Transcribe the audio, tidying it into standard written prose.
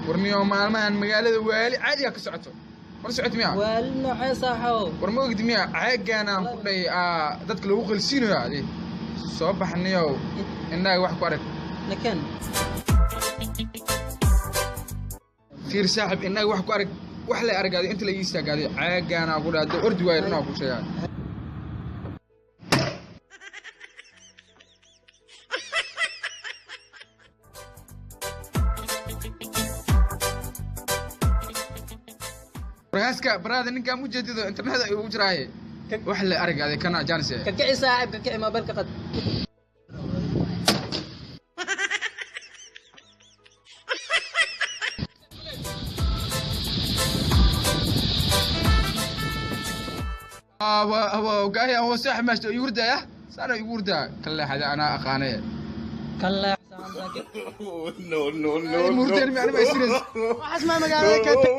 Warniyo maalmahan magaalada waali caadiga ka socoto, mar socot miya? Waali noocee, saaxow? War ma ogdi miya ceegaan aan ku dhahay dadka lagu qalsiinayo? Adi soo baxniyow, indhaga wax ku arag. Naken. Fiir saaxib, indhaga wax ku arag, wax la aragaaday inta la ii istaagaaday ceegaan aan ku dhahay hadda ordi waayo runaa ku sheegaa. Warhaaska baraada ninkaan ujeedido internet ay ugu jiraaye, wax la aragaaday kana janise. Ka kici saaxib, ka kici moobilka qad. Gaaya oo saaxib maashto igu hurdaya, saana igu hurdaa ka leexada, anaa aqaanay. Ka leexsan laakiin. No, no, no, murteen mi anima isinays waxaas maa magaalada keentay?